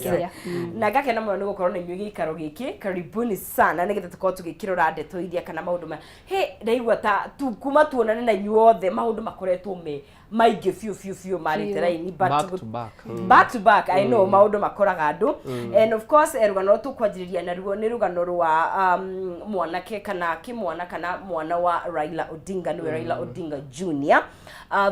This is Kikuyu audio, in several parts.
Yes. Yeah. Na ngakena mũno nĩ gũkorwo na inyuĩ gĩikaro gĩkĩ. Karibuni sana, nĩgetha tũkorwo tũgĩkĩrora ndeto iria kana maũndũ ma he ndaigua ta tu, kuma tuonane na inyuĩ othe, maũndũ makoretwo me maingĩ biũ biũ biũ marĩte Biũ. raini, but Back to back. Back to back, I know maũndũ makoraga andũ. And of course, rũgano rũrĩa tũkwanjĩrĩria naruo nĩ rũgano rwa mwanake kana kĩmwana kana mwana wa Raila Odinga, nĩwe Raila Odinga Junior.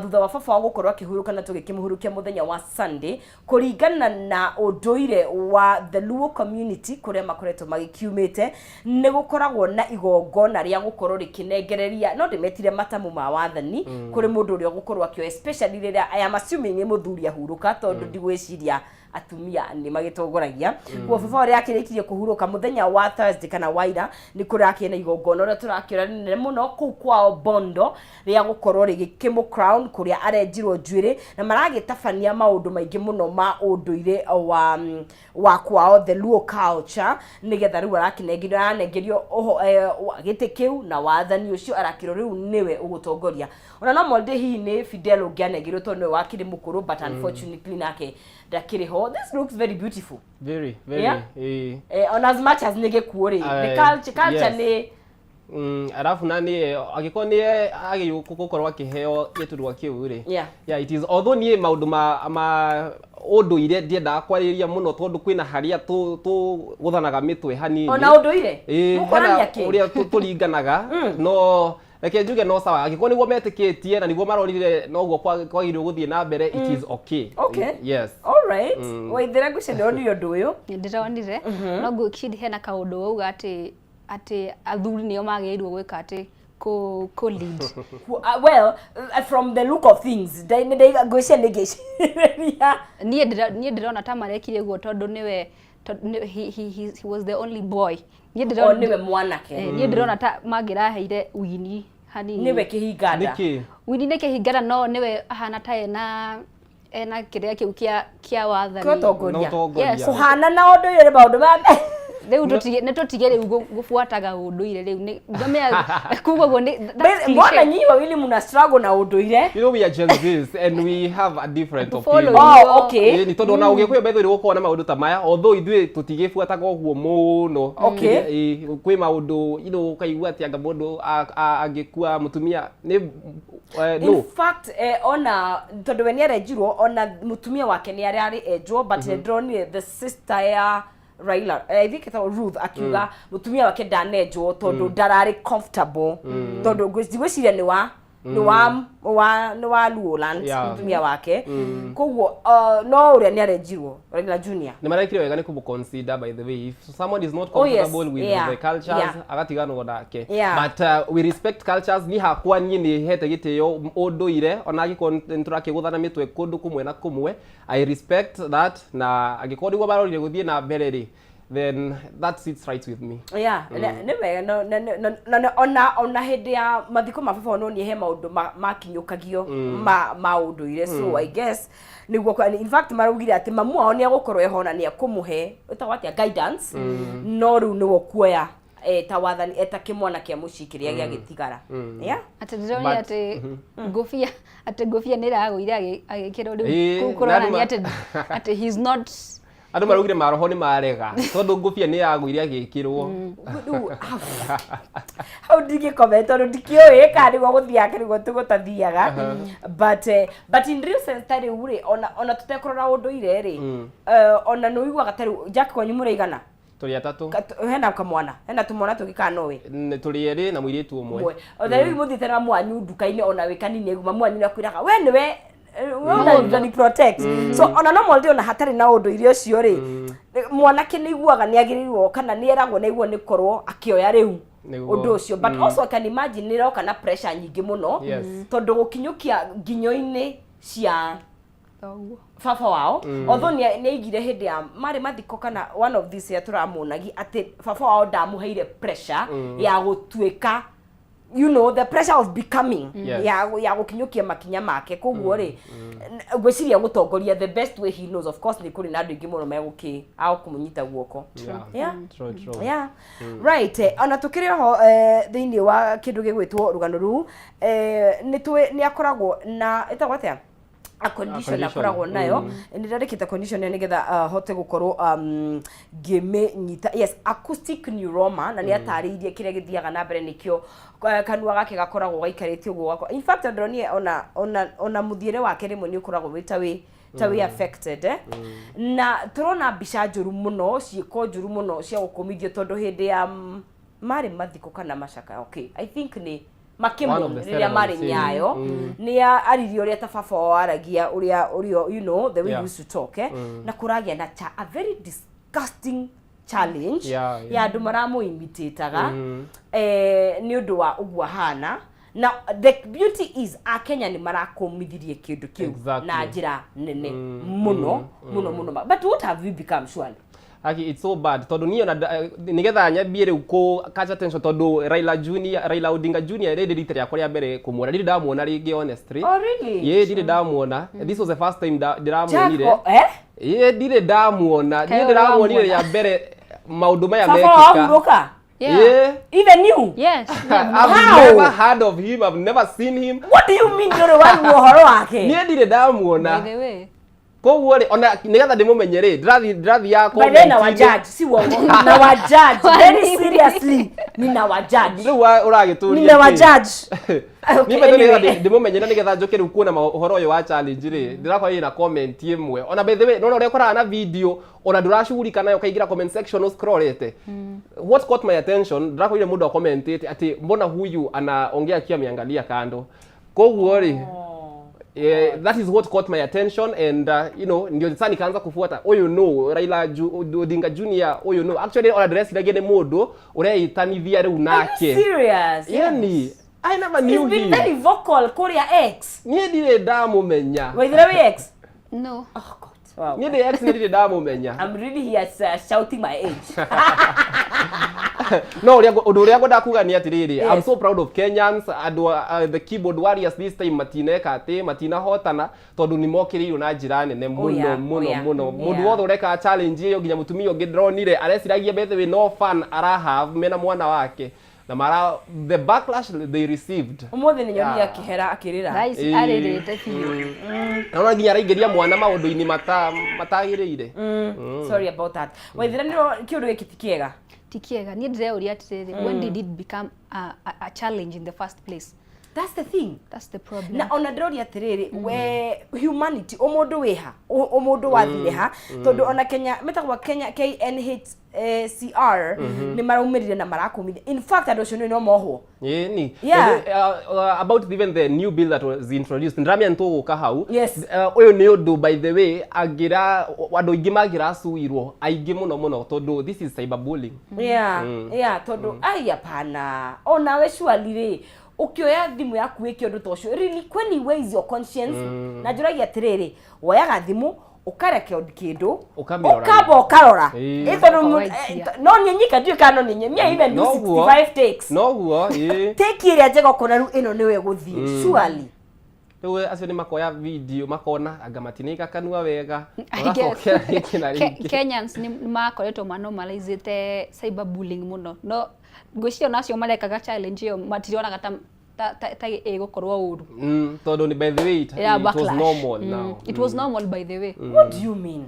Thutha wa baba wa gũkorwo akĩhurũka na tũgĩkĩmũhurũkia mũthenya wa Sunday kũringana na ũndũire wa the Luo community kũrĩa makoretwo magĩkiumĩte, nĩ gũkoragwo na igongona rĩa gũkorwo rĩkĩnengereria, no ndĩmetire matamu ma wathani, kũrĩ mũndũ ũrĩa ũgũkorwo akĩoya, especially rĩrĩa, I am assuming, nĩ mũthuri ahurũka, tondũ ndigwĩciria atumia nĩ magĩtongoragia. Kuo baba ũrĩa akĩrĩkirie kũhurũka mũthenya wa Thursday kana wa ira, nĩ kũrakĩrĩ na igongona ũrĩa tũrakĩona rĩnene mũno kũu kwao Bondo rĩa gũkorwo rĩgĩkĩmũ crown, kũrĩa arenjirwo njuĩrĩ na maragĩtabania maũndũ maingĩ mũno ma ũndũire wa kwao, the Luo culture, nĩgetha rĩu arakĩnengerio, aranengerio gĩtĩ kĩu na wathani ũcio, arakĩrwo rĩu nĩwe ũgũtongoria. Ona no monde hihi nĩ Fidel ũngĩanengerio tondũ nĩwe wakĩrĩ mũkũrũ, but unfortunately nake ndakĩrĩ ho. This looks very beautiful. Very, very. Yeah. On as much as nĩ gĩkuũ rĩ, the culture nĩ Arabu na nĩ angĩkorwo nĩ agĩrĩirwo gũkorwo akĩheo gĩturwa kĩu rĩ, yeah, it is, although niĩ maũndũ ma ũndũire ndiendaga kwarĩrĩria mũno tondũ kwĩna harĩa tũgũthanaga mĩtwe hanini. Ona ũndũire Ĩĩ, mũkorania hena kĩ ũrĩa tũringanaga, no reke njuge no sawa, angĩkorwo nĩguo metĩkĩtie na nĩguo maronire noguo kwagĩrĩirwo gũthiĩ na mbere, it is okay. Yes. All right. Waithĩra, ngwĩciria ndĩronire ũndũ ũyũ. Nĩ ndĩronire, no ngwĩciria hena kaũndũ wauga atĩ athuri nĩo magĩrĩirwo gwĩka atĩ kũ lead. Well, from the look of things, ngwĩciria nĩ ngĩcirĩria. Niĩ ndĩrona ta marekire ũguo tondũ nĩwe, tondũ he was the only boy. Niĩ O ndĩrona nĩwe mwanake. Niĩ ndĩrona ta mangĩraheire Wini hanini. Nĩwe kĩhinganda. Nĩkĩ? Wini nĩ kĩhinganda, no nĩwe ahana ta ena kĩrĩa kĩu kĩa wathani. Kĩũtongoria. Na ũtongoria. Yes. Kũhana na ũndũire nĩ maũndũ ma Rĩu tũtige, nĩ tũtige rĩu gũbuataga ũndũire rĩu nĩ ngomea kuga ũguo nĩ that's Mbona cliche. nyinyi wawili mna struggle na ũndũire? You know we are Gen Zs and we have a different Follow opinion. Oh, okay. Ĩĩ, nĩ tondũ ona ũgĩkũyũ betho nĩ gũkorwo na maũndũ ta maya, although ithuĩ tũtigĩbuataga ũguo mũno. Ĩĩ, kwĩ maũndũ ũkaigua atĩ anga mũndũ angĩkua mũtumia nĩ In no fact, ona tondũ we nĩ arenjirwo, ona mũtumia wake nĩ ararĩ enjwo, but nĩ ndĩronire the sister ya Raila, I think ĩtagwo Ruth, akiuga mũtumia wake ndanenjwo tondũ ndararĩ comfortable, tondũ ndigwĩciria nĩ wa Luoland mũtumia wake. Koguo no ũrĩa nĩ arenjirwo Raila Junior. Nĩ marekire wega nĩ kũmũ consider. By the way, if someone is not comfortable with the cultures, agatiganwo nake. But we respect cultures. Niĩ hakwa, niĩ nĩ hete gĩtĩo ũndũire, ona angĩkorwo nĩ tũrakĩgũthana mĩtwe kũndũ kũmwe na kũmwe, I respect that, na angĩkorwo nĩguo marorire gũthiĩ na mbere rĩ, then that sits right with me. Yeah, nĩ wega. No, ona hĩndĩ ya mathiko ma baba no he maũndũ makinyũkagio ma ũndũire, so I guess nĩguo in fact maraugire atĩ mamu wao nĩ egũkorwo eho na nĩ ekũmũhe, ĩtagwo atĩa, guidance, no rĩu nĩwe ũkuoya ta wathani eta kĩmwana kĩa mũciĩ kĩrĩa gĩagĩtigara, yeah. Atĩ ndĩronire atĩ ngũbia nĩ ĩragũire agĩkĩrwo rĩu. Ĩĩ, Kũu kũronania atĩ he's not Andũ maraugire maroho nĩ marega tondũ ngũbia nĩ yagũire agĩkĩrwo. Rĩu hau ndingĩkome tondũ ndikĩũĩ kana nĩguo gũthiaga, nĩguo tũgũtathiaga, but in real sense, ta rĩu rĩ, ona tũtekũrora ũndũire rĩ, ona nĩ ũiguaga ta rĩu Jack, kwanyu mũraigana? Tũrĩ atatũ. Hena kamwana, hena tũmwana tũngĩ kana nowe? Nĩ tũrĩ erĩ na mũirĩtu ũmwe. Ũmwe. Ona rĩu mũthiĩte na mwanyu nduka-inĩ, ona wĩ kanini, mamu wanyu nĩ akwĩraga we nĩwe we protect, so ona no molde ona hatarĩ na ũndũire ũcio rĩ, mwanake nĩ iguaga nĩ agĩrĩirwo kana nĩ eragwo nĩ aiguo nĩ korwo akĩoya rĩu ũndũ ũcio. But also I can imagine nĩ ĩroka na pressure nyingĩ mũno, tondũ gũkinyũkia nginyo-inĩ cia Thoguo. Baba wao, although nĩ aigire hĩndĩ ya marĩ mathiko kana one of these ya tũramuonagi atĩ baba wao ndamũheire pressure ya gũtuĩka, the pressure of becoming, ya gũkinyũkia makinya make. Koguo rĩ, ngwĩciria gũtongoria the best way he knows. Of course nĩ kũrĩ na andũ aingĩ mũno megũkĩ ao kũmũnyita guoko. True, true. Yeah, right. Ona tukĩrĩ oho thĩinĩ wa kĩndũ gĩgwĩtwo rũgano rũu, nĩ tũĩ nĩ akoragwo na ĩtagwo atĩa, A condition condition. Akoragwo nayo. Nĩ ndandĩkĩte condition ĩyo nĩgetha hote gũkorwo ngĩmĩnyita. Yes, acoustic neuroma, na nĩ atarĩirie kĩrĩa gĩthiaga na mbere, nĩkĩo kanua gake gakoragwo gaikarĩte ũguo gako. In fact, ndĩronire ona mũthiĩre wake rĩmwe nĩ ũkoragwo wĩ ta wĩ affected, eh? Na tũrona mbica njũru mũno, ciĩko njũru mũno cia gũkũmithio, tondũ hĩndĩ ya marĩ mathiko kana macaka, okay, I think nĩ One of makĩmũ the rĩrĩa marĩ ceremonies, Nyayo, nĩ aririe ũrĩa ta baba wao aragia, ũrĩa the way he used to talk, eh? Na kũragĩa na a very disgusting challenge ya andũ maramũimitĩtaga nĩ ũndũ wa ũguo ahana. Na the beauty is Akenya nĩ marakũmithirie kĩndũ kĩu na njĩra nene mũno mũno mũno. But what have we become, surely? Aki, it's so bad, tondu niĩ ona nĩgetha nyambie rĩu kũ catch attention, tondu Raila Junior, Raila Odinga Junior, rĩrĩ rita rĩakwa rĩa mbere kũmuona. Ndirĩ ndamuona rĩngĩ, honestly. Oh, really? Ĩĩ, ndirĩ ndamuona. This was the first time ndĩramuonire. Jack, eh? Ĩĩ, ndirĩ ndamuona. Kaĩ Niĩ ndĩramuonire ũramuona? rĩa mbere maũndũ maya Baba mekĩka. wahurũka? Yeah. Ĩĩ. Even you? Yes. I've How? never heard of him. I've never seen him. What do you mean ndũrĩ waigua ũhoro wake? Niĩ ndirĩ ndamuona. By the way. Koguo rĩ, ona nĩgetha ndĩmũmenye rĩ, ndĩrathiaga By then na comment-inĩ. wajudge, si uongo, na wajudge very seriously, nina wajudge. Rĩu ũragĩtũria Nina kĩ? wajudge. Okay, Niĩ bado nĩgetha anyway. ndĩmũmenye na nĩgetha njũke rĩu kuona ũhoro ũyũ wa challenge rĩ, ndĩrakorire na comment ĩmwe. Ona by the way, nona ũrĩa ũkoraga na video ona ndũracugurika nayo, ũkaingĩra comment section ũscrollete. What caught my attention, ndĩrakorire mũndũ acommentĩte atĩ, "Mbona huyu anaongea akiwa ameangalia kando?" Koguo rĩ, that is what caught my attention and ndio sasa nikaanza kufuata ũyũ no Raila Odinga Junior. Ũyũ no actually ona ndĩreciragia nĩ mũndũ ũreĩtanithia rĩu Are you nake. serious? Yani I never He's knew been him. very vocal kũrĩa X. Niĩ ndirĩ ndamũmenya. Waithĩra wĩ X? No. Oh God. Wow. Niĩ ndĩ X, nĩ ndirĩ ndamũmenya. I'm really here shouting my age. No ũrĩa ũndũ ũrĩa ngwendaga kuga nĩ atĩrĩrĩ, I'm so proud of Kenyans, andũ the keyboard warriors. This time matineka atĩ matinahotana, tondũ nĩ mokĩrĩirwo na njĩra nene mũno mũno mũno. Mũndũ wothe ũreka challenge ĩyo, nginya mũtumia ũngĩ ndĩronire areciragia bethe wĩ no fun arahave mena mwana wake, na mara the backlash they received. Ũmũthĩ nĩ nyonire akĩhera akĩrĩra. Thaa ici arĩrĩte biũ. Naona nginya araingĩria mwana maũndũ-inĩ matagĩrĩire. Sorry about that. Waithĩra, nĩ kĩũndũ gĩkĩ ti kĩega. Ti kĩega. Niĩ ndĩreũria atĩrĩrĩ, when did it become a challenge in the first place? That's the thing. That's the problem. Na ona ndĩroria atĩrĩrĩ, we humanity, ũmũndũ wĩha, ũmũndũ wathire ha? Tondũ ona Kenya metagwo Kenya KNHCR nĩ maraumĩrire na marakũmithia. In fact, andũ acio nĩ no mohwo. Ĩni. About even the new bill that was introduced, ndĩramenya nĩtũgũka hau. Ũyũ nĩ ũndũ, by the way, angĩra andũ aingĩ mangĩracuirwo aingĩ mũno mũno, tondũ this is cyberbullying. Yeah, tondũ ai, hapana, onawe surely rĩ, ũkĩoya thimũ yaku wĩke ũndũ ta ũcio, really, kwani where is your conscience? Na njũragia atĩrĩrĩ, woyaga thimũ ũkarecord kĩndũ, Ũkamĩrora. Ũkamba ũkarora. Ĩ, tondũ Ũkawaikia. no niĩ nyika ndiũĩ kana no niĩ me even do Noguo. 65 takes. Noguo, ĩĩ. Take ĩrĩa njega ũkona rĩu ĩno nĩwe ĩgũthiĩ, surely. Rĩu acio nĩ makoya video makona anga matinĩka kanua wega, I guess. magacokera rĩngĩ na rĩngĩ. Kenyans nĩ makoretwo manormalizĩte cyberbullying mũno, no ngwĩciria onacio marekaga challenge ĩyo matironaga ta ĩgũkorwo ũru. Tondũ nĩ, by the way, Yeah, it was backlash. normal now. It was normal, by the way. What do you mean?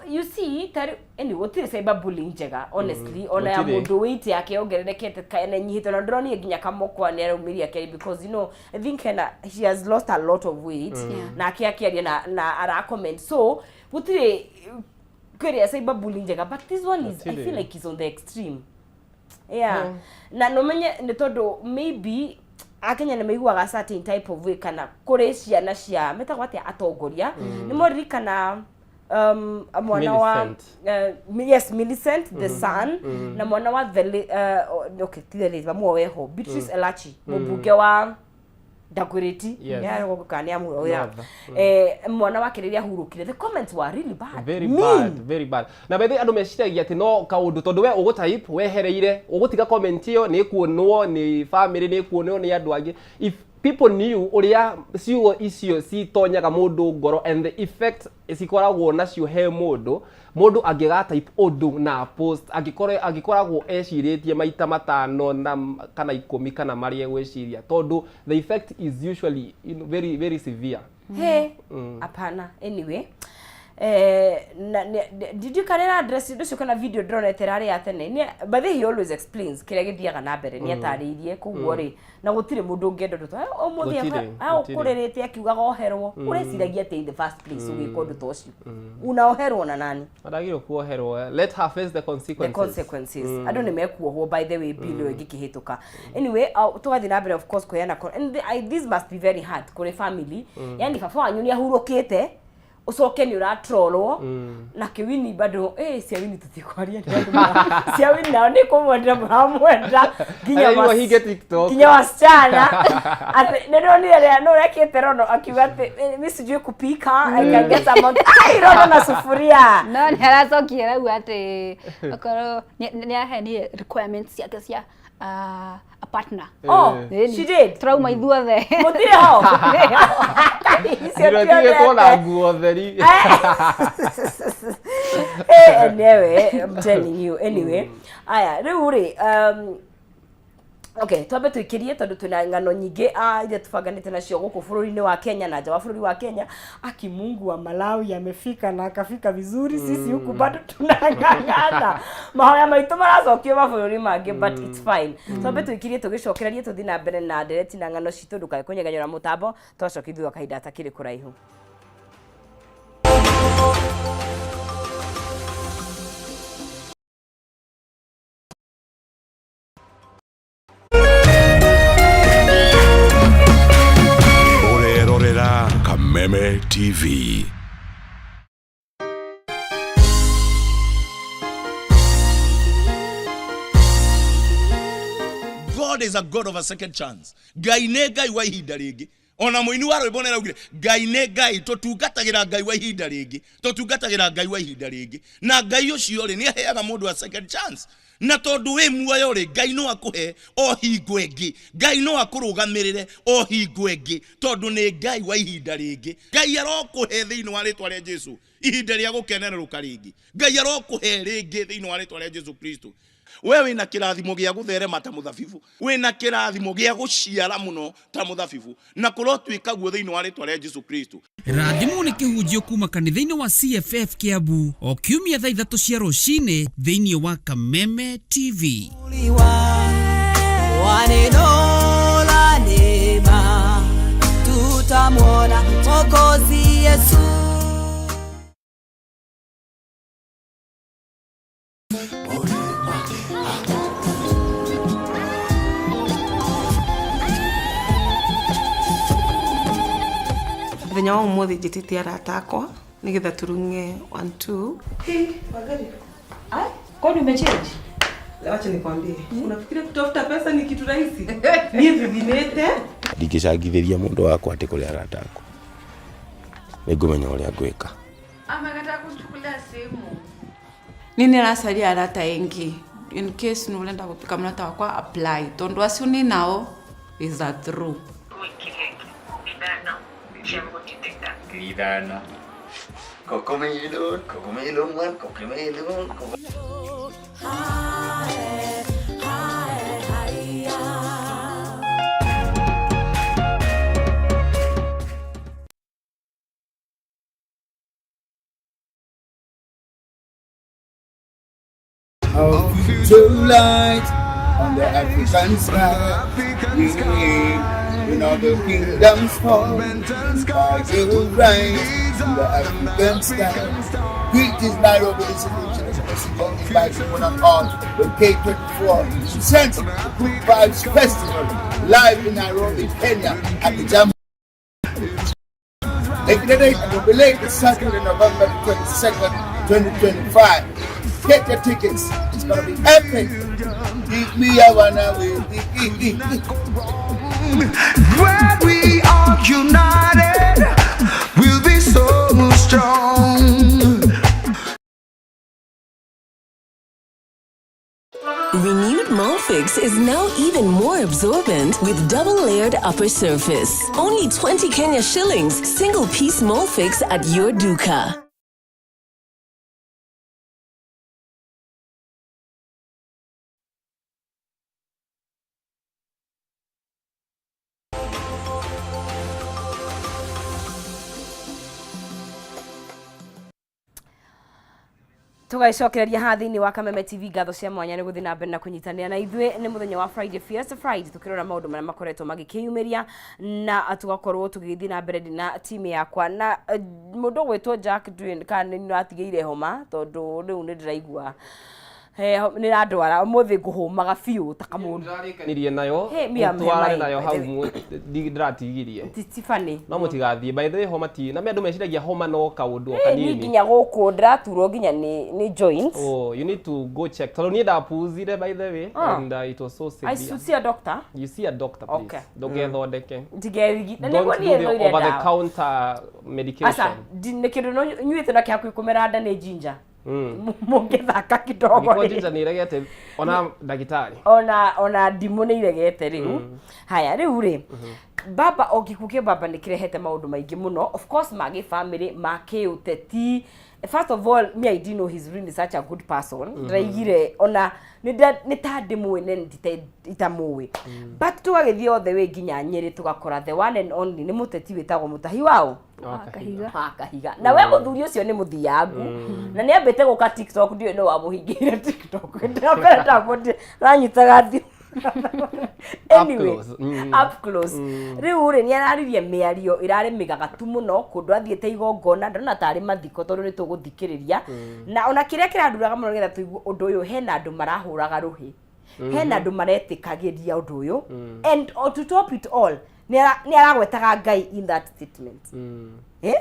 You see, tari anyway, gũtirĩ cyberbullying njega, honestly, ona ya Gũtirĩ. mũndũ weight yake yongererekete kana nyihĩte. Ona ndĩronire nginya Kamokwa nĩ araumirie akĩaria, because I think hena she has lost a lot of weight, nake akĩaria na ara comment. So gũtirĩ kĩrĩa cyberbullying njega, but this one is, I Gũtirĩ. feel like is on the extreme, yeah. Na nomenye nĩ tondũ maybe Akenya nĩ maiguaga certain type of way, kana kũrĩ ciana cia metagwo atĩa, atongoria nĩ moririkana mwana wa Millicent. Yes, Millicent, the son, na mwana wa the okay, ti the late mamuo weho, Beatrice Elachi, mũmbunge wa Dagoretti. Kana nĩ amũroya. North. Mwana wake rĩrĩa ahurũkire, the comments were really bad. Very Mean. bad, very bad. Na by the way, andũ meciragia atĩ no kaũndũ, tondũ we ũgũtype wehereire ũgũtiga comment ĩyo nĩ ĩkuonwo nĩ family, nĩ ĩkuonwo nĩ andũ angĩ. If people knew ũrĩa ciugo icio citonyaga mũndũ ngoro and the effect cikoragwo nacio he mũndũ, mũndũ angĩga-type ũndũ na post angĩkoragwo ecirĩtie maita 5 na kana 10 kana marĩa egwĩciria, tondũ the effect is usually very very severe. He, hapana. Anyway, na ndikanera address ũndũ ũcio kana video ndĩronete rarĩ ya tene. By the way, he always explains kĩrĩa gĩthiaga na mbere, nĩ atarĩirie koguo rĩ, na gũtirĩ mũndũ ũngĩenda ũndũ ta ũmũthĩ. Gũtirĩ, gũtirĩ. Ũkũrĩrĩte akiugaga oherwo, ũreciragia atĩ in the first place ũgĩka ũndũ ta ũcio unaoherwo na nani? Andagĩrĩirwo kuoherwo. Let her face the the consequences. Consequences. Andũ nĩ mekuohwo, by the way, bill ĩyo ĩngĩkĩhĩtũka. Anyway, tũgathiĩ na mbere, of course, kũheana and this must be very hard kũrĩ family. Yani baba wanyu nĩ ahurũkĩte, ũcoke nĩ ũratrolwo na kĩwini bado. Cia wini tũtikwaria, nĩ andũ cia wini nao nĩ kũmwenda mũramwenda nginya Arĩa hinge TikTok. Nginya wasichana atĩ nĩ ndonire rĩa no rekĩte Rono akiuga atĩ mi sijui kupika, I can get some out." Ai, Rono na sufuria. No nĩ aracokia arauga atĩ okorwo nĩ aheanire requirements ciake cia a partner. Oh. Ĩni. She did. Tũrauma ithuothe. Mũtirĩ ho. Icio Ndĩrotigĩtwo na tionete. nguo theri. Anyway, I'm telling you. Anyway, aya rĩu rĩ, okay, twambe tũikĩrie tondũ twĩna ng'ano nyingĩ iria tũbanganĩte nacio gũkũ bũrũri-inĩ wa Kenya na nja wa bũrũri wa Kenya. Aki Mungu wa Malawi amefika na akafika vizuri. Sisi huku bado tunang'ang'ana, mahoya maitũ maracokio mabũrũri mangĩ, but it's fine. Twambe tũikĩrie, tũgĩcokererie tũthiĩ na mbere na ndereti na ng'ano citũ. Ndũkae kũnyeganyũra mũtambo, twacokia thutha wa kahinda gatakĩrĩ kũraihu. Ũrerorera Kameme TV. God is a God of a second chance. Ngai nĩ Ngai wa ihinda rĩngĩ. Ona mũini wa rwĩmbo nĩ araugire Ngai nĩ Ngai, tũtungatagĩra Ngai wa ihinda rĩngĩ, tũtungatagĩra Ngai wa ihinda rĩngĩ, na Ngai ũcio rĩ, nĩ aheaga mũndũ a second chance. Na tondũ wĩ muoyo rĩ, Ngai no akũhe o hingo ĩngĩ, Ngai no akũrũgamĩrĩre o hingo ĩngĩ, tondũ nĩ Ngai wa ihinda rĩngĩ. Ngai arokũhe thĩinĩ wa rĩtwa rĩa Jesu ihinda rĩa gũkenererũka rĩngĩ. Ngai arokũhe rĩngĩ thĩinĩ wa rĩtwa rĩa Jesu Kristo. We wĩna kĩrathimo gĩa gũtherema ta mũthabibu, wĩna kĩrathimo gĩa gũciara mũno ta mũthabibu, na kũrotuĩka guo thĩinĩ wa rĩtwa rĩa Jesu Kristo. Rathimwo nĩ kĩhunjio kuma kanitha-inĩ wa CFF Kiambu o kiumia thaa 3 cia rũcinĩ thĩinĩ wa Kameme TV. Wa neno la neema tutamwona Mwokozi Yesu. Mũthenya wa ũmũthĩ njĩtĩte arata akwa nĩgetha tũrung'e one two. Hey, Wangari. Kwani umechange? Wacha nikwambie. Unafikiria kutafuta pesa ni kitu rahisi? Niĩ thithinĩte. Ndingĩcangithĩria mũndũ wakwa atĩ kũrĩ arata akwa, nĩ ngũmenya ũrĩa ngwĩka. Amekataa kuchukulia simu. Nini aracaria arata aingĩ in case nĩ ũrenda gũtuĩka mũrata wakwa, apply tondũ acio nĩ nao is a true. Ithano. Cocomelon, cocomelon one, cocomelon. Coco. Our future light on the African sky. Yeah, when all the kingdoms fall, will rise on the African sky. Greetings, Nairobi, this is Ancient Messenger inviting one and all with K24 presents the Good Vibes Festival live in Nairobi, Kenya at the Jam. Making the date and will be late the Saturday, November 22nd, 2025. Get your tickets. It's gonna be epic. Give me a one away. When we are united, we'll be so strong. Renewed Molfix is now even more absorbent with double-layered upper surface. Only 20 Kenya shillings, single piece Molfix at your duka. Tũgagĩcokereria haha thĩinĩ wa Kameme TV. Ngatho cia mwanya nĩ gũthiĩ na mbere na kũnyitanĩra na ithuĩ. Nĩ mũthenya wa Friday, Fiesta Friday, tũkĩrora maũndũ marĩa makoretwo magĩkĩyumĩria na tũgakorwo tũgĩthiĩ na mbere na timu yakwa na mũndũ ũgwĩtwo Jack Dwayne, kana nĩ atigĩire homa, tondũ rĩu nĩ ndĩraigua nĩ randwara ũmũthĩ, ngũhũmaga biũ ta kamũndũ. Ndĩrarĩkanirie nayo. Hey, me am twarane hema nayo by hau the way. Ndĩratigirie. Ti funny. No mũtigathiĩ, by the way, homa ti na andũ meciragia homa no kaũndũ o Niĩ kanini. Nginya gũkũ ndĩraturwo nginya nĩ joints. Oh, you need to go check. Tondũ niĩ ndapuuzire, by the way, Ah. and it was so I severe. should see a doctor. You see a doctor, please. Okay. Ndũgethondeke. Ndigerigi na nĩguo Don't niĩ do the thũire over the ndawa. counter medication. Aca, nĩ kĩndũ no nyuĩte na kĩhakuhĩ kũmera nda nĩ ginger. Mũngĩthaka kidogo Angĩkorwo rĩ. ginger nĩ ĩregete ona ndagĩtarĩ. Ona ndimũ nĩ iregete rĩu. Haya, rĩu rĩ, baba o gĩkuũ kĩa baba nĩ kĩrehete maũndũ maingĩ mũno, of course ma gĩbamĩrĩ, ma kĩũteti. First of all, me, I didn't know he's really such a good person. Ndĩraigire ona nĩ ta ndĩmũĩ na itamũĩ, but tũgagĩthiĩ all the way nginya Nyĩrĩ, tũgakora the one and only nĩ mũteti wĩtagwo Mũtahi wao Wa Kahiga. Wa Kahiga. Na we mũthuri ũcio nĩ mũthiangu na nĩ ambĩte gũka TikTok. Ndiũĩ nĩ wamũhingĩire TikTok, ndĩrambere ndamũndĩ ranyitaga thimũ. Anyway, close. Up close. Rĩu rĩ, nĩ araririe mĩario ĩrarĩ mĩgagatu mũno kũndũ athiĩte igongona, ndona tarĩ mathiko, tondũ nĩ tũgũthikĩrĩria. Na ona kĩrĩa kĩranduraga mũno nĩgetha tũigue ũndũ ũyũ, hena andũ marahũraga rũhĩ, hena andũ maretĩkagĩria ũndũ ũyũ, and to top it all, nĩ aragwetaga Ngai in that statement. Eh?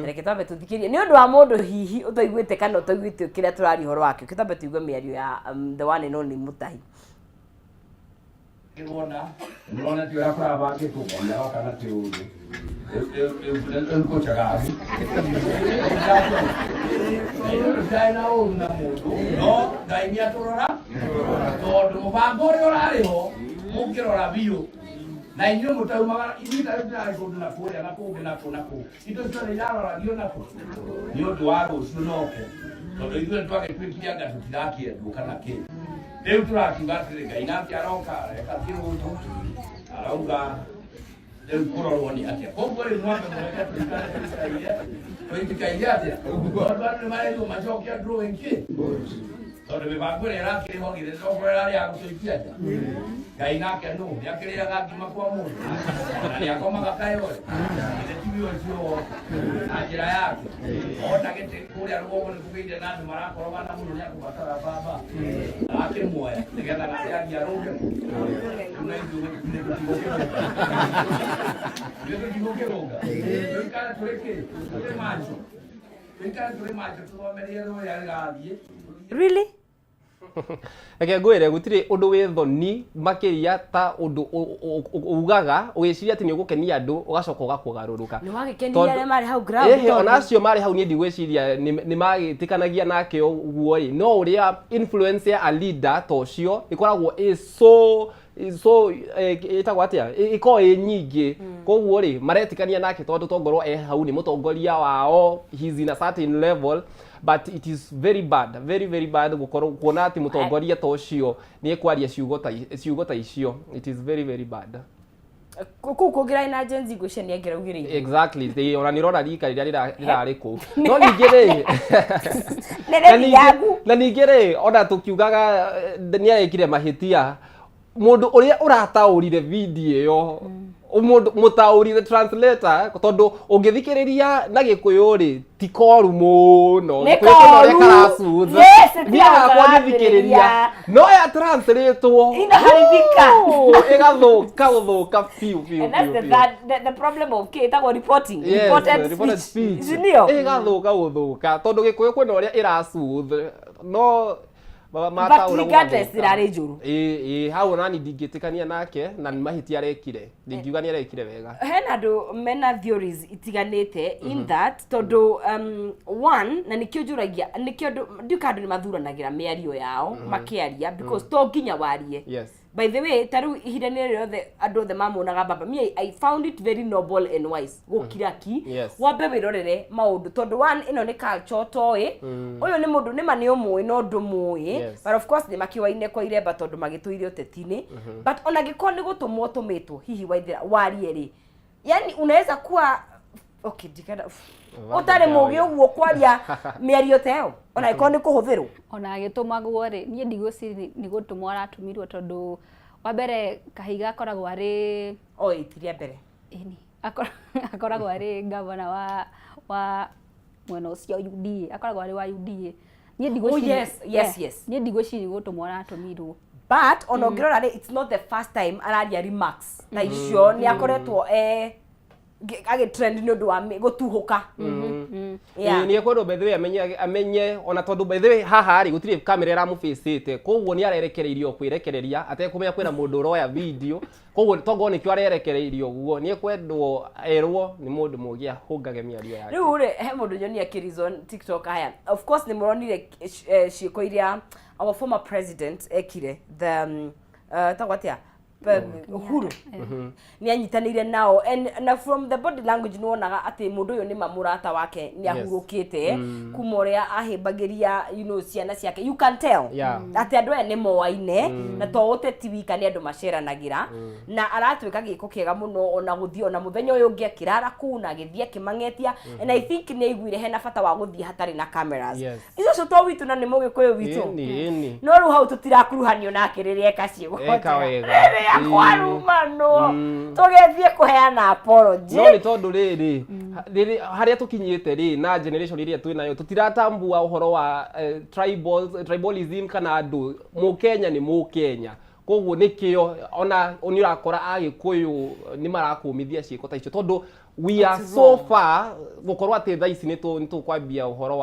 Reke twambe tũthikĩrie nĩ ũndũ wa mũndũ hihi ũtaiguĩte kana ũtaiguĩte kĩrĩa tũraria ũhoro wake. Twambe tũigue mĩario ya the one and only Mũtahi. Kĩrona nĩwona ti ũrĩa kũrabangĩtwo ona kana ti ũndũ rĩu kũcagagu ndarĩ na ũru na mũndũ, no Ngai nĩ atũrora, tondũ mũbango ũrĩa ũrarĩ ho mũngĩrora biũ na inyuĩ mũtaumaga, ithuĩ tarĩu tũrarĩ kũndũ na kũrĩa na kũngĩ na kũ na kũ, indo ciothe iraroragio na kũ nĩ ũndũ wa rũciũ noke, tondũ ithuĩ nĩ twagĩtuĩkire anga tũtirakĩendwo kana kĩ. Rĩu tũrakiuga atĩrĩ, Ngai nake aroka areka kĩrũndo, arauga rĩu kũrorwo nĩ atĩa. Koguo rĩu mwambe mũreke tũikare tũikaire tũikaire atĩa, tondũ andũ nĩ marerirwo macokia drawing kĩ, tondũ mĩbango ĩrĩa ĩrakĩrĩ ho githĩ tokorwo ĩrarĩ ya gũtũikia nja. Ngai nake nũ nĩ akĩrĩaga ngima kwa mũndũ na nĩ akomaga kayore, githĩ tiwe ũcio woka na njĩra yake ona gĩtĩ kũrĩa rũgongo nĩ kũgĩire na andũ marakorogana mũno, nĩ akũbatara baba akĩmuoya nĩgetha nake athiĩ arũnge kũ. Rĩu na ithuĩ nĩ tũtigũkĩrũnga, nĩ tũtigũkĩrũnga, tũikare tũrĩ kĩ, tũrĩ macho, tũikare tũrĩ macho, tũthome rĩera ũrĩa rĩrathiĩ. Really? Reke ngwĩre, gũtirĩ ũndũ wĩ thoni makĩria ta ũndũ ugaga ũgĩciria atĩ nĩ ũgũkenia andũ, ũgacoka ũgakũgarũrũka. Nĩ wagĩkenirie Tondũ- arĩa marĩ hau ground? Ĩhĩ, Tondũ- ona acio marĩ hau niĩ ndigwĩciria nĩ magĩtĩkanagia nake ũguo ĩ, no ũrĩa influence ya a leader ta ũcio ĩkoragwo ĩ so so ĩtagwo atĩa, ĩkoragwo ĩ nyingĩ, koguo rĩ maretĩkania nake tondũ tongorwo e hau nĩ mũtongoria wao, he's in a certain level. But it is very bad, very very bad gũkorwo kuona atĩ mũtongoria ta ũcio nĩ ekwaria ciugo ta icio. It is very very bad. Kũu kũngĩrarĩ na Gen Z, ngwĩciria nĩ angĩraugĩrĩirie. Exactly. Ona nĩ ũrona rika rĩrĩa rĩrarĩ kũu, no ningĩ rĩ Nĩ na ningĩ rĩthiangu. Na ningĩ rĩ, ona tũkiugaga nĩ arekire mahĩtia, mũndũ ũrĩa ũrataũrire video ĩyo, mũndũ mũtaũri, the translator, tondũ ũngĩthikĩrĩria na Gĩkũyũ rĩ, ti koru mũno. Nĩ Gĩkũyũ kwĩna ũrĩa koru. karacutha. Yes, Niĩ hakwa ngĩthikĩrĩria tirathĩrĩria. No ya translatewo Inaharibika. Ĩgathũka gũthũka biũ biũ. And that's Biũ the, biũ. that, the problem of kĩ ĩtagwo reporting. Yes, reported reported speech. speech. Si ndio? Ĩgathũka gũthũka tondũ Gĩkũyũ kwĩna ũrĩa ĩracutha, no But mataũra regardless, gũgathũka. ĩrarĩ njũru. Ĩ hau onani ndingĩtĩkania nake na nĩ mahĩtia arekire, ndingiuga nĩ arekire wega. Hena andũ mena theories itiganĩte in that, tondũ one, na nĩkĩo njũragia, nĩkĩo andũ ndiũ andũ nĩ mathuranagĩra mĩario yao makĩaria, because to nginya warie. By the way, ta rĩu ihinda nĩ rĩothe andũ othe mamuonaga baba, me, I found it very noble and wise gũkira ki. Wambe wĩrorere maũndũ, tondũ one, ĩno nĩ culture ũtoĩ. Ũyũ nĩ mũndũ nĩma nĩ ũmũĩ no ndũmũĩ. But of course nĩ makĩwaine kwa iremba tondũ magĩtũire ũteti-inĩ. But ona angĩkorwo nĩ gũtũmwo ũtũmĩtwo hihi waithĩra warie rĩ, yani unaweza kuwa Okay, ndikenda ũtarĩ mũgĩ ũguo kwaria mĩario ta ĩyo ona ĩkorwo nĩ kũhũthĩrwo. Ona agĩtũmagwo rĩ, niĩ ndigwĩciria nĩ gũtũmwo aratũmirwo, tondũ wa mbere Kahiga akoragwo arĩ o iti rĩa mbere. Ĩni, akoragwo arĩ gavana wa mwena ũcio UDA, akoragwo arĩ wa UDA. Niĩ ndigwĩciria Oh, yes, yes. Niĩ ndigwĩciria gũtũmwo aratũmirwo. But ona ũngĩrora rĩ, it's not the first time araria remarks ta icio. Nĩ akoretwo agĩtrend nĩ ũndũ wa gũtuhũka. Yeah. Nĩ ekwendwo, by the way, amenye ona tondũ, by the way, haha rĩ, gũtirĩ kamera ĩramũbĩcĩte, koguo nĩ arerekereirio kwĩrekereria atekũmenya kwĩna mũndũ ũroya video. Koguo tokorwo nĩkĩo arerekereirio ũguo. Nĩ ekwendwo erwo nĩ mũndũ mũgĩ ahũngage mĩario yake. Rĩu rĩ, he mũndũ nyonia kĩrizon TikTok. Haya, of course nĩ mũronire ciĩko iria our former president ekire, the tagwo atĩa, Uhuru, nĩ anyitanĩire nao and na from the body language nĩ wonaga atĩ mũndũ ũyũ nĩ ma mũrata wake nĩ ahurũkĩte kuma ũrĩa ahĩmbagĩria ciana ciake. You can tell atĩ andũ aya nĩ moaine, na to ũteti wika, nĩ andũ maceranagĩra, na aratuĩka gĩko kĩega mũno ona gũthiĩ ona mũthenya ũyũ ũngĩ akĩrara kũu na agĩthiĩ akĩmang'etia, and I think nĩ aiguire hena bata wa gũthiĩ hatarĩ na cameras. Icio ũcio to witũ na nĩ mũgĩkũyũ witũ. Ĩni, ĩni. No rĩu hau tũtirakuruhanio nake rĩrĩa eka ciĩko. Eka wega. Rĩrĩa kwarumanwo tũgĩthiĩ kũheana apology. No nĩ tondũ rĩrĩ, harĩa tũkinyĩte rĩ, na generation ĩrĩa twĩ nayo, tũtiratambua ũhoro wa tribalism kana andũ. Mũkenya nĩ Mũkenya, koguo nĩkĩo ona nĩ ũrakora Agĩkũyũ nĩ marakũmithia ciĩko ta icio, tondũ we are It's so wrong. far gũkorwo atĩ thaa ici nĩ tũkwambia ũhoro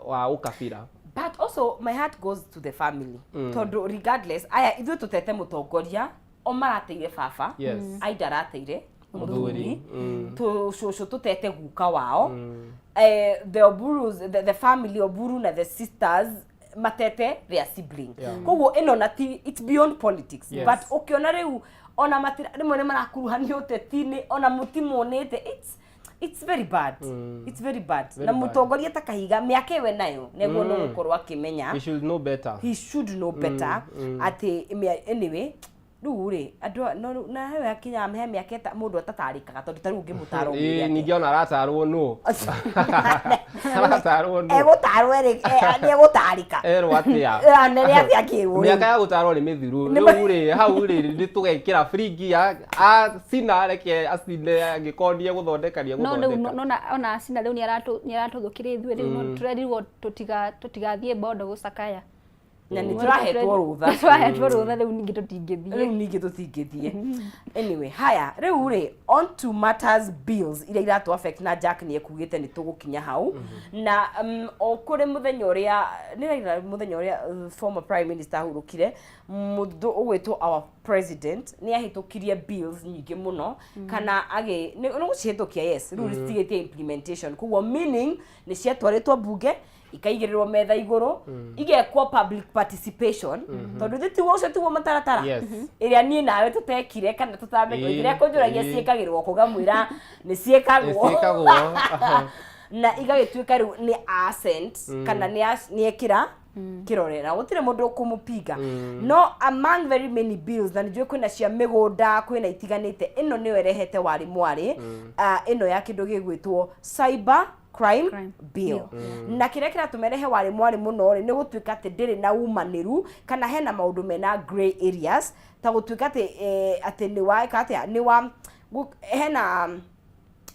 wa ũkabira. But also my heart goes to the family, tondũ regardless aya ithuĩ tũtete mũtongoria o marateire baba, Aida arateire mũthuri. Mũthuri, tũcũcũ tũtete guka wao, the Oburus, the family Oburu na the sisters matete their sibling. Koguo ĩno na ti, it's beyond politics. But ũkĩona rĩu ona matira rĩmwe nĩ marakuruhanio ũteti-inĩ ona mũtimonĩte, it's very bad. It's very bad. Very Na bad. mũtongoria ta Kahiga, mĩaka ĩwe nayo nĩguo no gũkorwo akĩmenya. We should know better. He should know better atĩ anyway, rĩu rĩ, andũ no rĩu- na he hakinya he mĩaka mũndũ atatarĩkaga, tondũ ta rĩu ũngĩmũtara ũmwĩre atĩa? Ningĩ ona aratarwo nũ? Aratarwo nũ? Egũtarwo ĩrĩ nĩ egũtarĩka. Erwo atĩa? Nĩ atĩa akĩrwo rĩu? Mĩaka ya gũtarwo nĩ mĩthiru. Rĩu rĩ, hau rĩ, nĩ tũgekĩra fringi ya acina, reke acine, angĩkorwo nĩ egũthondeka nĩ No rĩu egũthondeka. Nona ona acina rĩu nĩ aratũthũkĩria ithuĩ. Rĩu no tũrerirwo tũtigathiĩ bondo gũcakaya. Na nĩ tũrahetwo rũtha. Tũrahetwo rũtha, rĩu ningĩ tũtingĩthiĩ. Rĩu ningĩ tũtingĩthiĩ. Anyway, haya, rĩu rĩ, on to matters bills iria iratũ affect, na Jack nĩ ekugĩte nĩ tũgũkinya hau. Na o kũrĩ mũthenya ũrĩa nĩ raira, mũthenya ũrĩa former prime minister ahurũkire, mũndũ ũgwĩtwo our president nĩ ahĩtũkirie bills nyingĩ mũno, kana agĩ nĩ gũcihĩtũkia, yes. Rĩu citigĩtie implementation, koguo meaning nĩ ciatwarĩtwo bunge, ikaigĩrĩrwo metha igũrũ, igekwo public participation, tondũ thĩ tiguo, ũcio tiguo mũtaratara ĩrĩa niĩ nawe tũtekire kana tũtamenya. Rĩrĩa kũnjũragia ciĩkagĩrwo kũgamwĩra nĩ ciĩkagwo. Ciĩkagwo. Na igagĩtuĩka rĩu nĩ assent kana nĩ ekĩra kĩrore na gũtirĩ mũndũ ũkũmũpinga. No among very many bills, na nĩnjũĩ kwĩna cia mĩgũnda, kwĩna itiganĩte, ĩno nĩyo ĩrehete warĩ mwarĩ, ĩno ya kĩndũ gĩgwĩtwo cyber crime Crime bill. Na kĩrĩa kĩratũma ĩrehe warĩ mwarĩ mũno rĩ, nĩ gũtuĩka atĩ ndĩrĩ na umanĩru kana hena maũndũ mena grey areas, ta gũtuĩka atĩ atĩ nĩ wa ĩka atĩa, nĩ wa hena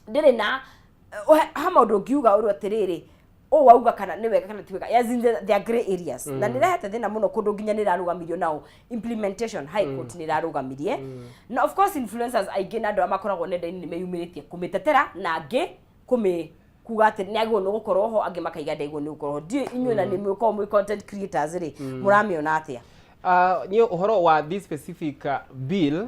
ndĩrĩ na ha maũndũ ũngiuga ũrĩa atĩrĩrĩ, ũũ wauga kana nĩ wega kana ti wega. As in there are grey areas, na nĩ rehete thĩna mũno kũndũ nginya nĩ ĩrarũgamirio nao implementation high court nĩ ĩrarũgamirie. Na of course influencers aingĩ na andũ arĩa makoragwo nenda-inĩ nĩ meyumĩrĩtie kũmĩtetera, na angĩ kũmĩ kuga atĩ nĩ agĩrĩirwo nĩ gũkorwo ho, angĩ makaiga ndagĩrĩirwo nĩ gũkorwo ho. Ndiũĩ inyuĩ na nĩ mũkoragwo mwĩ content creators rĩ, mũramĩona atĩa? Niĩ ũhoro wa this specific bill,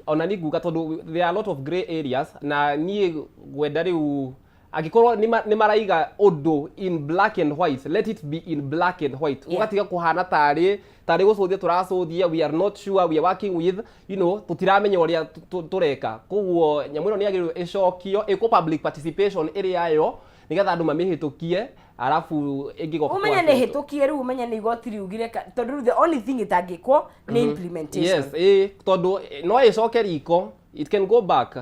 ona nĩ nguga tondũ there are a lot of grey areas, na niĩ ngwenda rĩu angĩkorwo nĩ maraiga ũndũ in black and white, let it be in black and white. Ũgatiga kũhana tarĩ gũcũthia tũracũthia, we are not sure, we are working with tũtiramenya ũrĩa tũreka. Koguo nyamũ ĩno nĩ yagĩrĩirwo ĩcokio ĩkwo public participation ĩrĩ yayo, nĩgetha andũ mamĩhĩtũkie, arabu ĩngĩgoka Ũmenye nĩ hĩtũkie rĩu, ũmenye nĩ igoti riugire tondũ rĩu the only thing ĩtangĩkwo nĩ implementation. Yes, ĩ tondũ no ĩcoke riko, it can go back.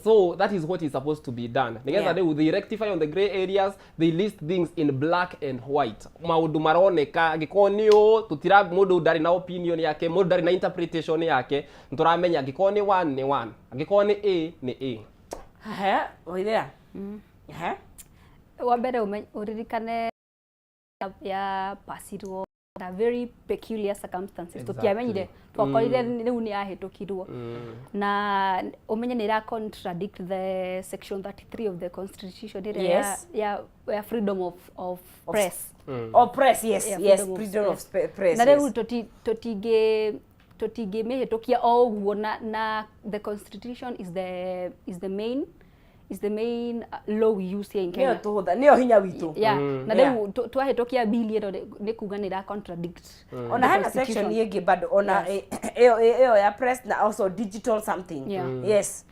So that is what is supposed to be done nigetha riu they rectify on the gray areas, they list things in black and white, maundu maroneka angĩkorwo nĩ ũũ tũtira mũndũ ndarĩ na opinion yake, mũndũ ndarĩ na interpretation yake, nĩtũramenya angĩkorwo nĩ one nĩ one, angĩkorwo nĩ a nĩ a. He, Waithera. He. Wa mbere ũririkane ya pasirwo under very peculiar circumstances. Tũtiamenyire, twakorire rĩu nĩ yahĩtũkirwo, na ũmenye nĩ ĩra contradict the section 33 of the constitution ĩrĩa ya freedom of press. Oh, press, yes. Yeah, freedom of press. Na rĩu tũtingĩmĩhĩtũkia o ũguo, na the constitution is the main law we use here in Nĩyo Kenya. tũhũtha, nĩyo hinya witũ. Yeah, na rĩu twahĩtũkia bill ĩno nĩ kuga nĩ ĩra contradict Ona the hena section constitution. ĩngĩ bado ona ĩyo ĩyo ya press na also digital something. Yes,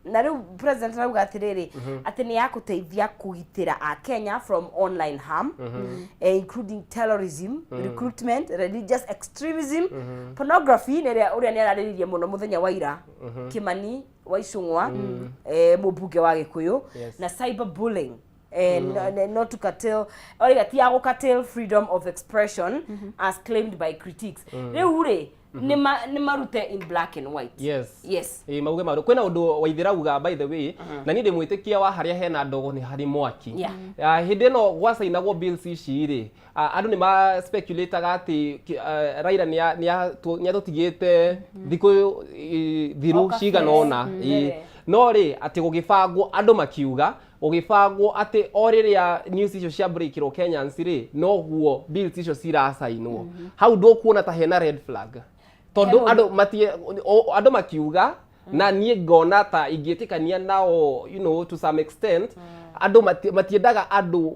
na rĩu president arauga atĩrĩrĩ, atĩ nĩ ya kũteithia kũgitĩra a Kenya from online harm, including terrorism recruitment, religious extremism, pornography, nĩ ĩrĩa ũrĩa nĩ ararĩrĩirie mũno mũthenya wa ira, Kimani wa Icũng'wa, mũmbunge wa Gĩkũyũ, na cyber bullying, not to curtail, oiga ti ya gũ curtail freedom of expression as claimed by critics. Rĩu rĩ, nĩ marute in black and white. Ĩ mauge maũndũ kwĩna ũndũ Waithĩra uga, by the way, na niĩ ndĩ mwĩtĩkia wa harĩa hena ndogo nĩ harĩ mwaki. Ah, hĩndĩ ĩno gwacainagwo bills ici rĩ, andũ nĩ ma speculataga atĩ Raila nĩ atũtigĩte thikũ thiru O kabere. cigana ũna. Ĩ, no rĩ, atĩ gũgĩbangwo, andũ makiuga gũgĩbangwo atĩ o rĩrĩa news icio cia breakirwo Kenyans rĩ, noguo bills icio ciracainwo. Hau ndũkuona ta hena red flag, tondũ andũ matie andũ makiuga, na niĩ ngona ta ingĩtĩkania nao, to some extent, andũ matiendaga andũ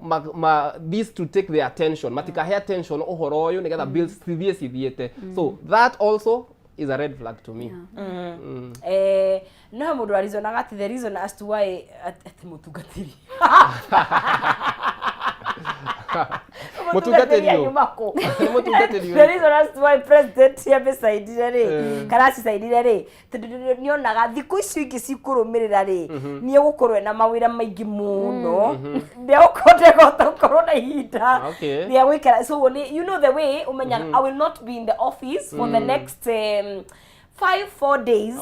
this to take their attention, matikahe attention ũhoro ũyũ nĩgetha bills cithiĩ cithiĩte. So that also is a red flag to me. No he mũndũ arizonaga atĩ the reason as to why atĩ mũtungatĩri Mũtungatĩri ũyũ? Anyuma kũ? Nĩ mũtungatĩri The ũyũ? reason as to why president amĩcainire rĩ, kana acicainire rĩ, tondũ nĩonaga thikũ icio ingĩ cikũrũmĩrĩra rĩ, nĩ egũkorwo ena mawĩra maingĩ mũno, ndegũkorwo ndegũhota gũkorwo na ihinda rĩa gũikara. So nĩ you know the way ũmenyaga, I will not be in the office for the next 5 4 days,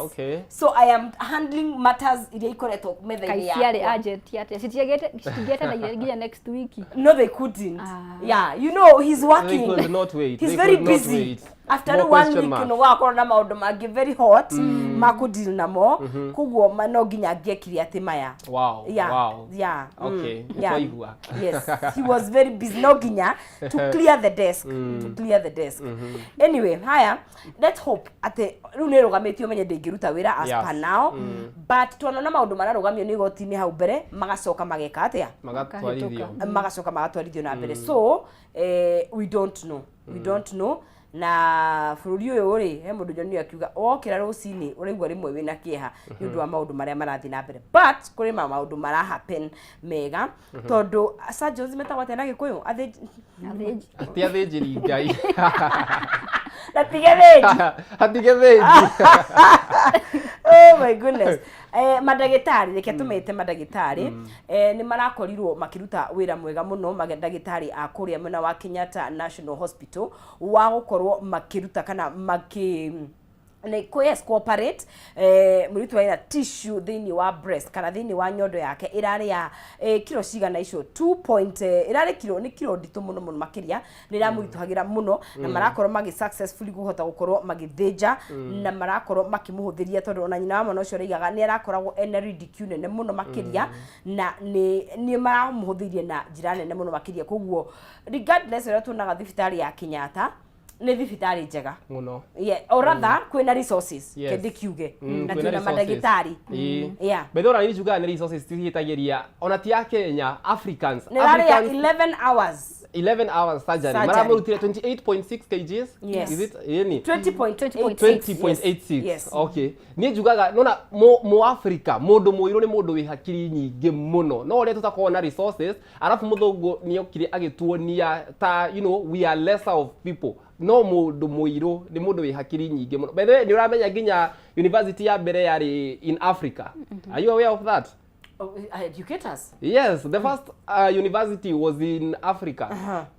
so I am handling matters iria ikoretwo metha-inĩ Kai ciarĩ yakwa. urgent atĩa citingĩetereire nginya next week? No, they couldn't. Yeah, you know he's working. They could not wait. He's They very could not busy. wait. After More one question week marks. no wakorwo na maũndũ mangĩ very hot ma kũdeal namo, koguo no nginya angĩekire atĩ maya. Okay, nĩtwaigua. Yes, he was very busy, no nginya to clear the desk, to clear the desk. Anyway, haya, let's hope atĩ rĩu nĩ ĩrũgamĩtio, menye ndĩngĩruta wĩra as per now, but twanona maũndũ mararũgamio nĩ igoti-inĩ hau mbere, magacoka mageka atĩa? Magatwarithio. Magacoka magatwarithio na mbere. So we don't know, we don't know. Na bũrũri ũyũ rĩ, he mũndũ nyonire akiuga wokĩra rũcinĩ ũraigua rĩmwe wĩna kĩeha nĩ ũndũ wa maũndũ marĩa marathiĩ na mbere, but kũrĩ ma maũndũ mara happen mega, tondũ surgeons metagwo atĩa na Gĩkũyũ? Athĩnji. Ti athĩnjĩri Ngai. Na tige thĩnji. Atige thĩnji. Oh my goodness. Mandagĩtarĩ, reke tũmete mandagĩtarĩ, nĩ marakorirwo makĩruta wĩra mwega mũno, mandagĩtarĩ a kũrĩa mwena wa Kenyatta National Hospital, wa gũkorwo makĩruta kana makĩ nĩ yes cooperate, mũirĩtu wena tissue thĩinĩ wa breast kana thĩinĩ wa nyondo yake ĩrarĩ ya kiro cigana icio, 2 point, ĩrarĩ kiro, nĩ kiro nditũ mũno mũno makĩria, nĩ ĩramũritũhagĩra mũno, na marakorwo magĩ successfully kũhota gũkorwo magĩthĩnja, na marakorwo makĩmũhũthĩria, tondũ ona nyina wa mwana ũcio araigaga nĩ arakoragwo ena ridicule nene mũno makĩria, na nĩ maramũhũthĩirie na njĩra nene mũno makĩria. Koguo regardless ũrĩa tuonaga thibitarĩ ya Kenyatta nĩ thibitarĩ njega mũno. Yeah, or rather kwĩna resources. Kende kiuge na kwĩna twĩna resources. mandagĩtarĩ. By the way, ona njugaga nĩ resources cihĩtagĩria, ona ti ya Kenya, Africans. Nĩ rarĩ ya Africans 11 hours. 11 hours surgery Surgery. maramũrutire 28.6 kgs Yes. is it yani 20.86 20.86 Yes. okay niä njugaga nona mu Africa mundu muiru ni mundu wi hakiri nyingĩ mũno no ũrĩa tũtakoragwo na resources arabu mũthũngũ nĩ okire agĩtuonia ta you know we are lesser of people no mũndũ mũirũ nĩ mũndũ wĩ hakiri nyingĩ mũno by the way nĩ ũramenya nginya university ya mbere yarĩ in Africa are you aware of that Oh, educate us. Yes, the first university was in Africa.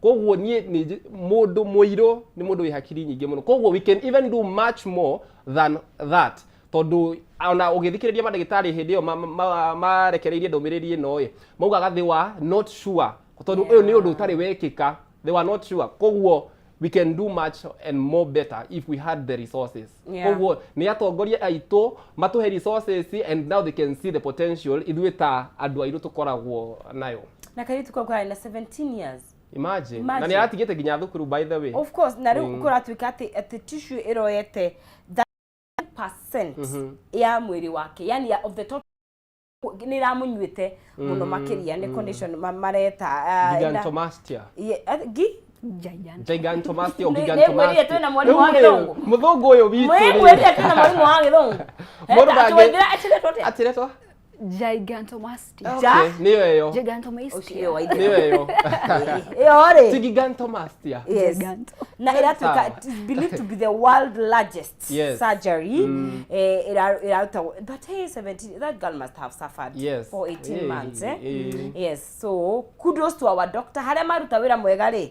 Koguo niĩ nĩ mũndũ mũirũ nĩ mũndũ wĩ hakiri nyingĩ mũno. Koguo we can even do much more than that. Tondũ ona ũgĩthikĩrĩria mandagĩtarĩ hĩndĩ ĩyo marekereirie ndũmĩrĩri ĩno ĩ, maugaga they were not sure. Tondũ ũyũ nĩ ũndũ ũtarĩ wekĩka. They were not sure. Koguo we can do much and more better if we had the resources. Koguo nĩ atongoria aitũ matũhe resources and now they can see the potential ithuĩ ta andũ airũ tũkoragwo nayo. Na kairĩtu kau karĩ na 17 years. Imagine. Na Imagine. nĩ aratigĩte nginya thukuru by the way. Of course, na rĩu kũratuĩka atĩ atĩ tissue ĩroete 30% ya mwĩrĩ wake, yani ya of the total nĩ ĩramũnyuĩte mũno makĩria nĩ condition mareta Gigantomastia. Gi Gigantomastia or Nĩ- gigantomastia. nĩngwĩrire twĩna mwarimũ wa Rĩu rĩ, gĩthũngũ. Mũthũngũ ũyũ witũ rĩ. Mwĩngwĩrire twĩna mwarimũ wa gĩthũngũ. Mũndũ ndangĩ- Atwethera atĩretwo atĩa? Atĩretwo? Gigantomastia. Okay, nĩyo ĩyo. Gigantomastia. Nĩyo ĩyo. Ĩyo rĩ. Ti gigantomastia. Yes. Na ĩratuĩka Sawa. it is believed to be the world largest Yes. surgery. Eh, ĩrarutagwo but hey 17 that girl must have suffered Yes. for 18 Eh, months eh? eh. Yes, so kudos to our doctor harĩa maruta wĩra mwega rĩ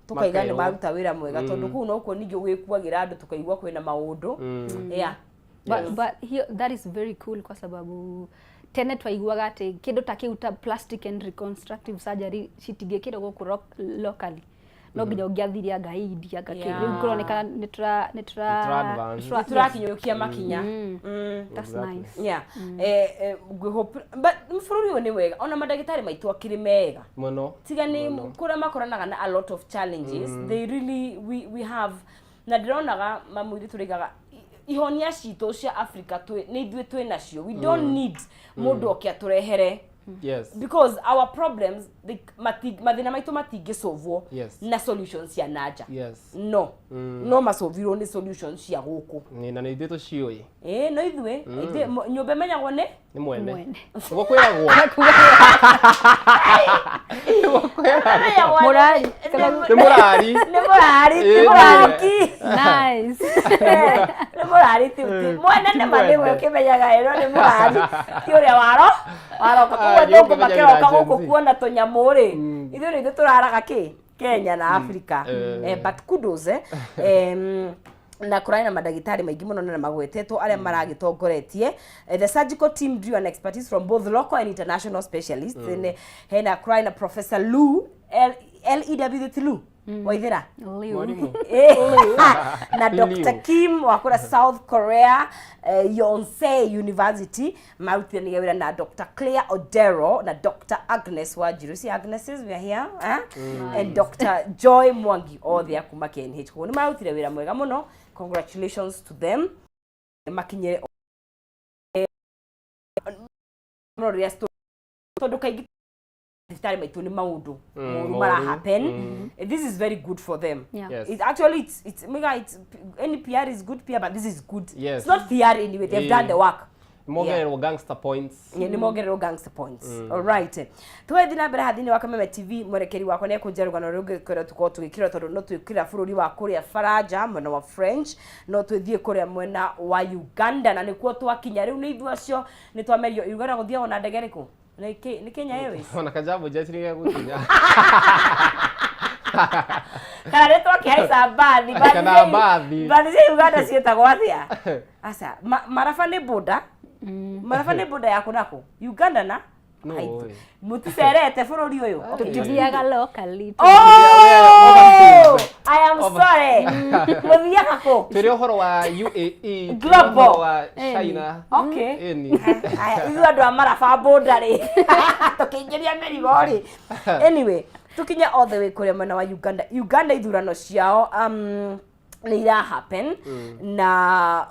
tukaiga nĩ Makerwo. maruta wĩra mwega tondũ kũu nokuo ningĩ gwĩkuagĩra andũ tukaigua kwĩna maũndũ yeah. But, Yes. but here, that is very cool kwa sababu tene twaiguaga atĩ kĩndũ ta kĩu ta plastic and reconstructive surgery citingĩkĩrwo gũkũ locally no nginya ũngĩathire anga India anga kĩ rĩu kũronekana nĩ tũra nĩ tũra Nĩ tũra advance. nĩ tũra- tũrakinyũkia makinya That's nice. Yeah. Eh, eh, ngwĩhope but bũrũri ũyũ nĩ wega ona mandagĩtarĩ maitũ akĩrĩ mega Mũno. tiga nĩ kũrĩa makoranaga na a lot of challenges they really we have na ndĩronaga mamwĩrĩ tũrĩgaga ihonia citũ cia Africa nĩ ithuĩ twĩ nacio we don't need mũndũ oke atũrehere Yes. because our problems mathĩna maitũ matingĩcovwo Yes. na solutions cia nanja Yes. no no macovirwo nĩ solutions cia gũkũ Nĩ na nĩ ithuĩ tũciũĩ. ĩĩ no ithuĩ nyũmba ĩmenyagwo nĩ Nĩ mwene. Mwene. Nĩguo kwĩragwo. Nĩguo kwĩragwo. Mũrari. Nĩ mũrari. nĩ mũrari ti Ĩĩ, mũrarũki Nice. nĩ mũrari ti mwene nĩ ma nĩwe mwene. ũkĩmenyaga ĩno nĩ mũrari ti ũrĩa waro waroka Ah, koguo nĩ thũngũ ũkĩmenya makĩroka wĩra Gen gũkũ Z. kuona tũnyamũ rĩ ithuĩ nĩ ithuĩ tũraraga kĩ Kenya na Africa Eh. eh, but kudos eh na kũrarĩ na mandagĩtarĩ maingĩ mũno na magwetetwo arĩa maragĩtongoretie the surgical team drew an expertise from both local and international specialists hena kũrarĩ na Professor Lu L L-E-W ti Lu Waithera Liu. Mwarimũ. Eh, na Liu. Dr. Kim wa kũrĩa South Korea Yonsei University marutithanagia wĩra na Dr. Claire Odero na Dr. Agnes Wanjiru si Agneses we are here eh? And Dr. Joy Mwangi othe a kuma KNH koguo nĩ marutire wĩra mwega mũno congratulations to them makinyire mũno rĩrĩa tondũ kaingĩ thibitarĩ maitũ nĩ maũndũ moru moru. mara happen this is very good for them Yeah. Yes. It actually it's mega it's any PR is good PR but this is good. Yes. It's not PR anyway. They've done the work. Mongererwo gangster points. Yeah, nĩ mongererwo gangster points. All right. Tũgathiĩ na mbere haha thĩinĩ wa Kameme TV mwerekeri wakwa nĩ ekũnjĩra rũgano rũngĩ kwĩra tũkorwo tũgĩkĩra tondũ no twĩkĩra bũrũri wa kũrĩa Faranja mwena wa French no twĩthiĩ kũrĩa mwena wa Uganda na nĩkuo twakinya rĩu nĩ ithuĩ acio nĩ twamerio Uganda gũthiagwo na ndege ĩrĩkũ? Nĩ Kenya Airways? Ona kajambo jet nĩ gegũkinya. Kana nĩ twakĩhaica mbathi Kana mbathi. mbathi cia Uganda ciĩtagwo atĩa? Aca, maraba nĩ boda maraba nĩ boda ya kũ na kũ Uganda na No, oi. Mũticerete bũrũri ũyũ Okay. Tũtithiaga locally. Oh! I am sorry. Mũthiaga kũ? Twĩre ũhoro wa UAE, twĩre Global. ũhoro wa China. Okay. Ĩni. Aya, ithuĩ andũ a maraba boda rĩ tũkĩingĩria mĩrigo rĩ anyway tũkinye all the way kũrĩa mwena wa Uganda Uganda ithurano ciao Nĩ ira happen na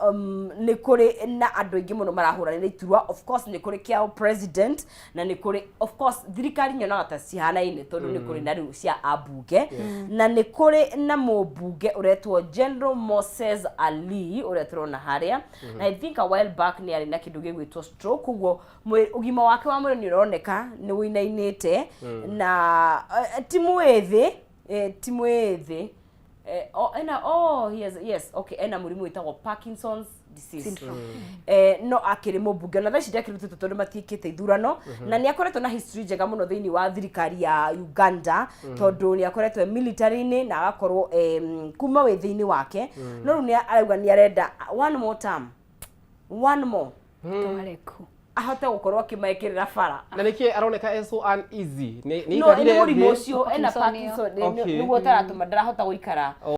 nĩ kũrĩ na andũ aingĩ mũno marahũranĩra iturwa. Of course nĩ kũrĩ kĩa president na nĩ kũrĩ, of course, thirikari nyonaga ta cihanaine tondũ nĩ kũrĩ na rĩu cia ambunge, na nĩ kũrĩ na mũmbunge ũretwo General Moses Ali ũrĩa tũrona harĩa, na I think a while back nĩ arĩ na kĩndũ gĩgwĩtwo stroke, koguo ũgima wake wa mwĩrĩ nĩ ũroneka nĩ ũinainĩte. Na ti mwĩthĩ, ti mwĩthĩ. Oh, ena, oh, yes, yes, okay, ena mũrimũ wĩtagwo Parkinson's disease. Syndrome. No akĩrĩ mũmbunge na thaa ici ndakĩrutĩtwo tondũ matiĩkĩte ithurano, na nĩ akoretwo na history njega mũno thĩinĩ wa thirikari ya Uganda, tondũ nĩ akoretwo e military-inĩ na agakorwo kuma wĩthĩ-inĩ wake. No rĩu nĩ arauga nĩ arenda one more term, one more. Twareku. Ahote gũkorwo akĩmekĩrĩra bara. Na nĩkĩ aroneka e so uneasy? Nĩ No nĩ aikarire mũrimũ thĩ? ũcio ena Parkinson ĩyo. Parkinson, nĩguo ũtaratũma ndarahota gũikara.